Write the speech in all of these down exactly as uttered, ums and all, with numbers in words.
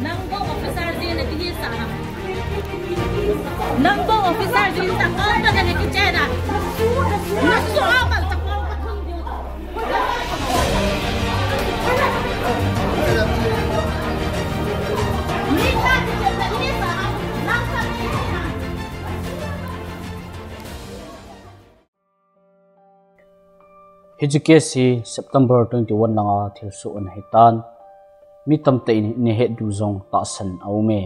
Nang bou officer jin na kihi sa ha. Nang bou officer jin ta kau ta ka na kichena. Na su a bal ta kau ka thun diu. Ni ta kichena ni sa ha. Nang sa ni ha. Hiche case hi September twenty-one langa thilsoh ana hitan. Mi tamtah in nahet diu jong tahsan aume.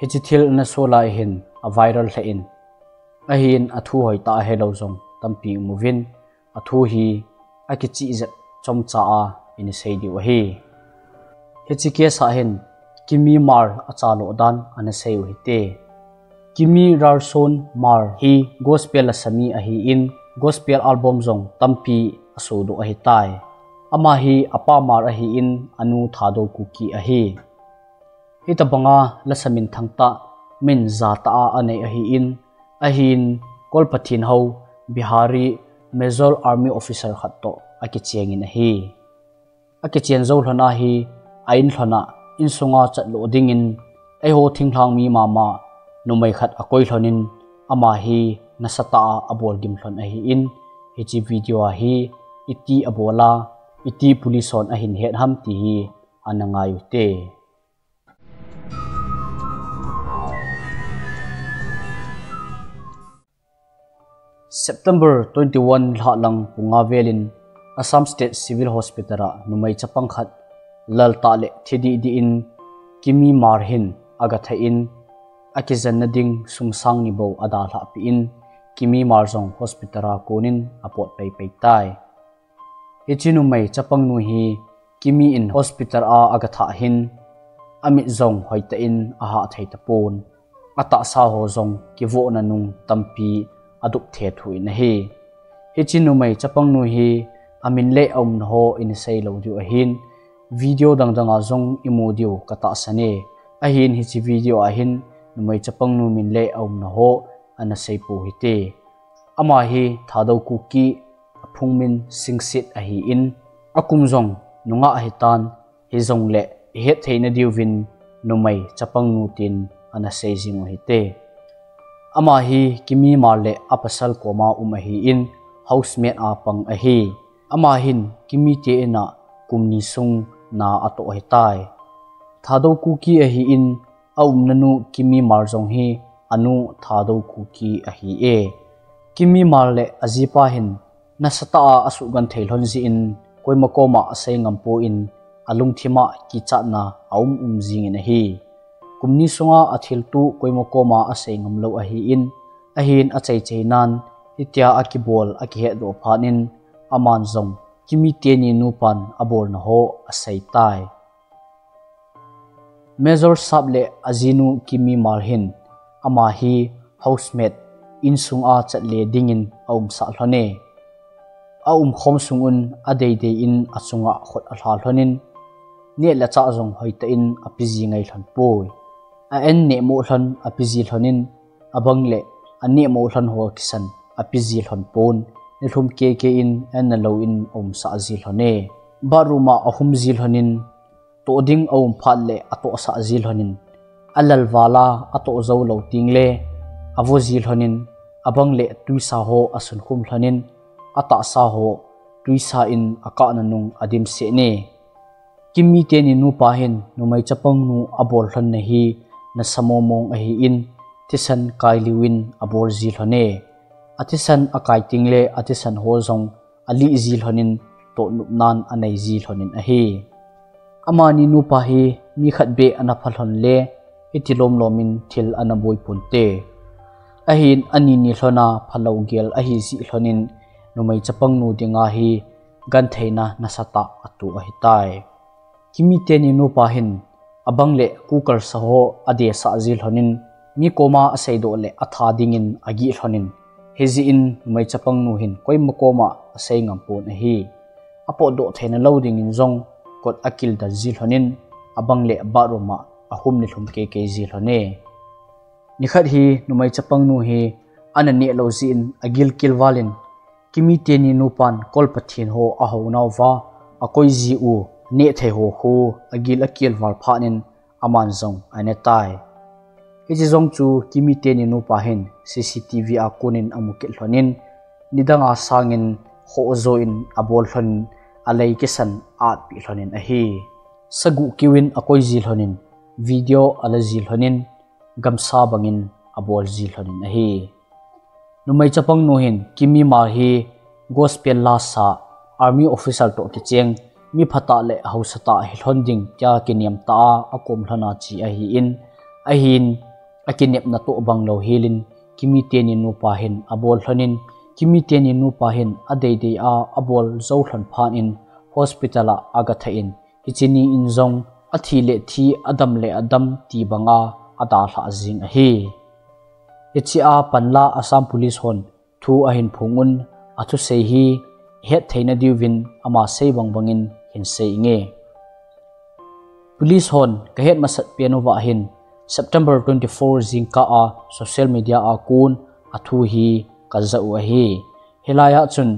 Hiche thil ana soh lai hin a viral lheh in, ahin athu hoitah ahelou jong tampi umuvin, athu hi akichih jep chomcha a ina sei diu ahi. Hiche case a hin Kimi Mar achalo dan ana sei u hite. Kimi Ralson Mar hi gospel lasa mi ahin, gospel album jong tampi asodoh ahitai. Ama hi apa Mar ahin, anu Thadou Kuki ahi. Hitabanga lasa minthang tah, min ja tah a anei ahin, ahin Kol Pathen hou Bihari Major Army Officer khat toh akichengin ahi. Akichen jou lhon a hi a in lhon a insunga chatlo dingin eiho thinglhang mi mama numei khat akoi lhonin, ama hi nasatah a abol gim lhon ahin, hiche video a hi iti abol a, iti police hon ahin het ham ti hi ana ngai ute. September twenty-one lhah lang pung nga velin Assam State Civil Hospital a numei chapang khat laltah le thi dihdih in Kimi Mar hin agatha in, akijenna ding sum sang ni bou adalhah peh in, Kimi Mar jong hospital a konin apot peipei tai. Hiche numei chapang nu hi Kimi in hospital a agathah hin, amit jong hoitah in ahah thei tapon. Atahsa ho jong kivohna nung tampi adup thethu in ahi. Hiche numei chapang nu hi amin le aumna ho ina sei lou diu ahin, video dangdang a jong imu diu katahsan e. Ahin hiche video a hin numei chapang nu min le aumna ho ana sei pou hite. Ama hi Thadou Kuki, aphung min Singsit ahin, akum jong nungah ahitan, hijongle ihet theina diuvin numei chapang nu tin ana sei jing u hite. Ama hi Kimi Mar le apasal koma um ahin, housemate a pang ahi. Ama hin Kimi te in a kum ni sung na atoh ahitai. Thadou Kuki ahin, aumna nu Kimi Mar jong hi anu Thadou Kuki ahi e. Kimi Mar le ajipa hin nasatah a asuhgenthei lhon jeh in koima koma asei ngam pon, alungthim a kichatna aum um jingin ahi. Kum ni sunga athilto koima koma asei ngam lou ahin, ahin achaichai nan hitia akibol akihetdoh phat in aman jong Kimi teni nupan abolna ho asei tai. Major sap le ajinu Kimi Mar hin ama hi housemate, insung a chat le dingin aumsah lhon e. Aumkhom sung un adeidei in achunga khut alha lhonin, neh le chah jong hoitah in apeji ngai lhon poi. A-en nehmoh lhon apeji lhonin, abang le anehmoh lhon ho kisan apeji lhon pon, nilhum keikei in an nalou in aumsah ji lhon e. Bathroom a ahum ji lhonin, toh ding aum phat le atohsah ji lhonin, alal val a atoh jou lou teng le avo ji lhonin, abang le twisa ho asunkhum lhonin, atahsa ho twisa in akahna nung adimset e. Kimi teni nupa hin numei chapang nu abol lhonna hi nasa momong ahin, thisan kai liu in abol ji lhon e. Athisan akai teng le athisan ho jong alih ji lhonin, toh nopnan anei ji lhonin ahi. Amani nupa hi mi khat beh ana pha lhon le hiti lomlom in thil ana boi ponte. Ahin ani ni lhon a phalou gel ahi jeh lhonin numei chapang nu dinga hi gentheina nasatah a atoh ahitai. Kimi teni nupa hin abang le kukalsa ho adesah ji lhonin, mi koma aseidoh le atha dingin agih lhonin, hijeh in numei chapang nu hin koima koma asei ngam pon ahi. Apotdoh theina lou dingin jong kot akildan ji lhonin, abang le bathroom a ahum nilhum keikei ji lhon e. Nikhat hi numei chapang nu hi ana neh lou jeh in agil kilval in, Kimi teni nupan Kol Pathen ho ahou nauva akoi ji u nehthei ho khu agil akilval phat in, aman jong anetai. Hiche jong chu Kimi teni nupa hin C C T V a konin amu kit lhonin, nidanga sangin khoh joh in abol lhonin, alei kisan atpi lhonin ahi. Saguh kiuvin akoi ji lhonin, video ala ji lhonin, gamsa bangin abol ji lhonin ahi. Numei chapang nu hin Kimi Mal hi gospel lasa, army officer toh kicheng, mi phatah le haosatah hilhon ding tia kiniamtah a akom lhona chi ahin, ahin akinepna toh bang louhelin Kimi teni nupa hin abol lhonin, Kimi teni nupa hin adeidei a abol jou lhon phat in hospital a agathah in, hiche ni in jong athi le thi, adam le adam ti banga adalhah jing ahi. Hichea panla Assam Police hon thu ahin phong un, athusei hi hetthei nadiuvin ama sei bang bangin hinsei inge. Police hon kahet masat pen uva hin September twenty-four jingkah a social media a kon athu hi kajah u ahi. Hilai a chun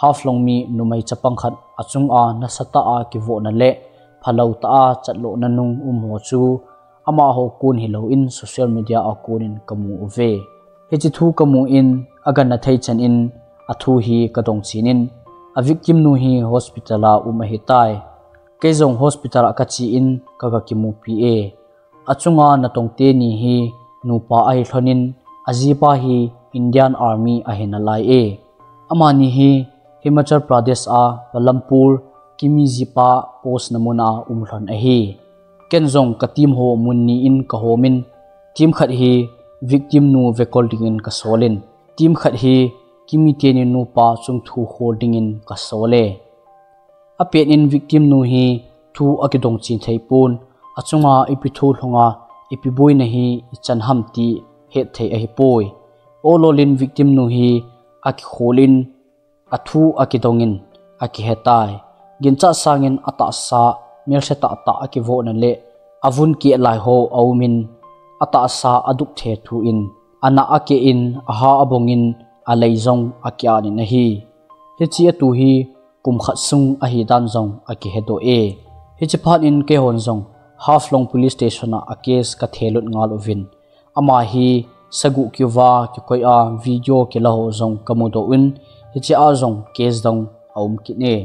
Haflong mi numei chapang khat achunga nasatah a kivohna le phalou tah a chatlohna nung um ho chu amaho kon hilouvin social media a konin kamu uve. Hiche thu kamu in agangthei chan in athu hi kadong chen in, avictim nu hi hospital a um ahitai. Kei jong hospital a kache in kaga kimupi e. Achunga natong teni hi nupa ahi lhonin, ajipa hi Indian Army ahi nalai e. Amani hi Himachal Pradesh a Palampur, Kimi jipa post na mun a um lhon ahi. Ken jong ka team ho mun ni in kahom in, team khat hi victim nu vekol dingin kasol in, team khat hi Kimi teni nupa chungthu khol dingin kasol e. Apet in victim nu hi thu akidong chen thei pon, achunga ipi thu lhunga ipi boina hi ichan ham ti hetthei ahipoi. Olol in victim nu hi akikhol in, athu akidong in, akihetai. Ginchat sangin atahsa, melse tahtah akivohna le avun keh lai ho aum in, atahsa adup thethu in, ana akeh in, aha abong in, alei jong akian in ahi. Hiche athu hi kum khat sung ahi dan jong akihedoh e. Hiche phat in keihon jong Haflong Police Station a case kathelut ngal uvin, ama hi saguh kiuva kikoi a video kila ho jong kamudoh un, hichea jong case dong aum kit e.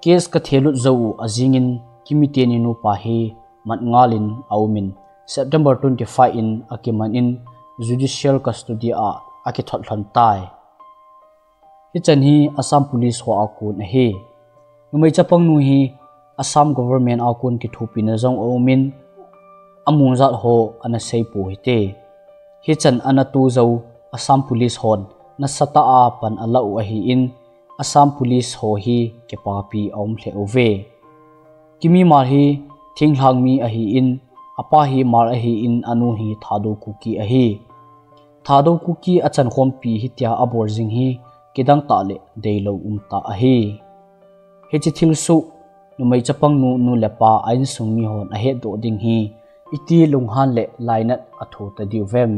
Case kathelut jou u ajing in Kimi teni nupa hi mat ngal in aum in, September twenty-five in akiman in judicial custody a akithot lhon tai. Hichan hi Assam Police ho a kon ahi. Numei chapang nu hi Assam government a kon kithopina jong aum in, amu jat ho ana seipoi hite. Hichan ana to jou Assam Police hon nasatah a pan alah u ahin, Assam Police ho hi kipapi aum lheh uve. Kimi Mal hi thinglhang mi ahin, apa hi Hmar ahin, anu hi Thadou Kuki ahi. Thadou Kuki achan khompi hitia abol jing hi kidang tah le deilou um tah ahi. Hiche thilsoh numei chapang nu, nu le pa a insung mi hon ahetdoh ding hi iti lunghan le lainat atho ta diu vem?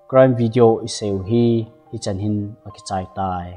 Crime video isei u hi hichan hin akichai tai.